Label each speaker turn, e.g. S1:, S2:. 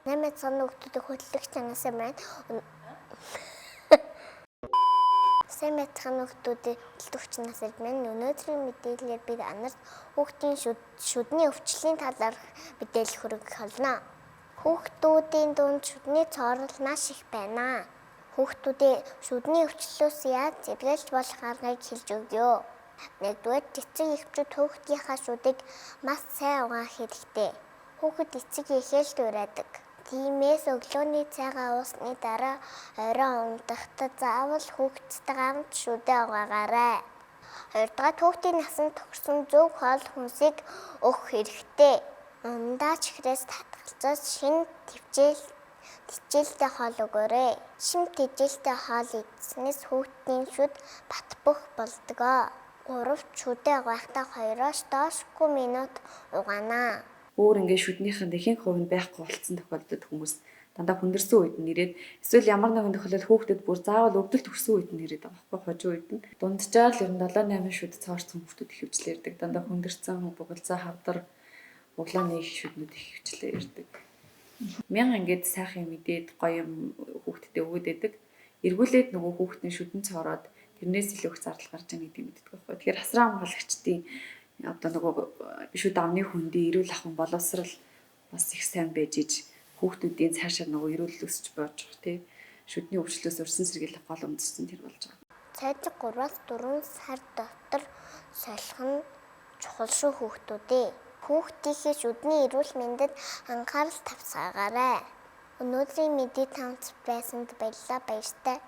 S1: 8 цан хүүхдүүдийн хөтлөгч Анасаа байна. Сайн байцгаана, хүүхдүүдийн хөтлөгч Насар байна. Өнөөдрийн мэдээлэлээр бид анарт хүүхдийн шүдний өвчлөлийн талаарх мэдээлэл хүргэх болно. Хүүхдүүдийн дунд шүдний цоорол маш их байна. Хүүхдүүдээ шүдний өвчлөлөөс яаж сэргийлж болох аргыг хэлж өгье. Нэгдүгээр, эцэг эхчүүд хүүхдийнхаа шүдийг маш сайн угаах хэрэгтэй. Хүүхэд эцэг эхээ л дуурайдаг. Тиймээс өглөөний цайгаа уусны дараа орой унтахдаа заавал хүүхэдтэй хамт шүдээ угаагаарай. Хоёрдугаар, хүүхдийн насанд тохирсон зөв хоол хүнсийг өгөх хэрэгтэй. Ундаа чихрээс татгалзаж шинэ тэжээлтэй хоол өгөөрэй. Шинэ тэжээлтэй хоол идсэнээс хүүхдийн шүд бат бөх болдог. Гуравт, шүдээ угаахтаа 2-оос доошгүй минут угаана.
S2: Өөр ингээд шүднийхэн ихэнх хувь нь байхгүй болцсон тохиолдолд хүмүүс дандаа хүндэрсэн үед нь ирээд, эсвэл ямар нэгэн тохиолдолд хүүхдэд бүр заавал өвдөлт төрсөн үед нь ирээд байгаа байхгүй, хожуу үед нь. Дунджаар л ер нь 7 8 шүд цоорцсон хүүхдүүд их хөвчлээ ирдэг. Дандаа хүндэрсэн, бугалзаа, хавдар, буглааны их шүднүүд их хөвчлээ ирдэг. Мянга ингээд сайхан юм идээд, гоё юм хүүхдэд өгөөд байдаг. Эргүүлээд нөгөө хүүхдийн шүдэн цоороод тэрнээс илүү их зардал гарч байгаа гэдгийг мэддэг байхгүй. Тэгэхээр асран хамгаалагчдын одоо нөгөө шүд амны хөндийн эрүүл ахуйн боловсрал бас их сайн байж иж хүүхдүүдийн цаашаа нөгөө эрүүл өсч болж байгаа, тий. Шүдний өвчлөөс өрсөн сэргийлэх гол үндэс нь тэр болж байгаа.
S1: Цайжиг 3-4 сар дотор солих нь чухал шүү, хүүхдүүдээ. Хүүхдийнхээ шүдний эрүүл мэндэд анхаарал тавьцгаагаарай. Өнөөдрийн мэдээ танц байсанд баярлалаа, баяртай.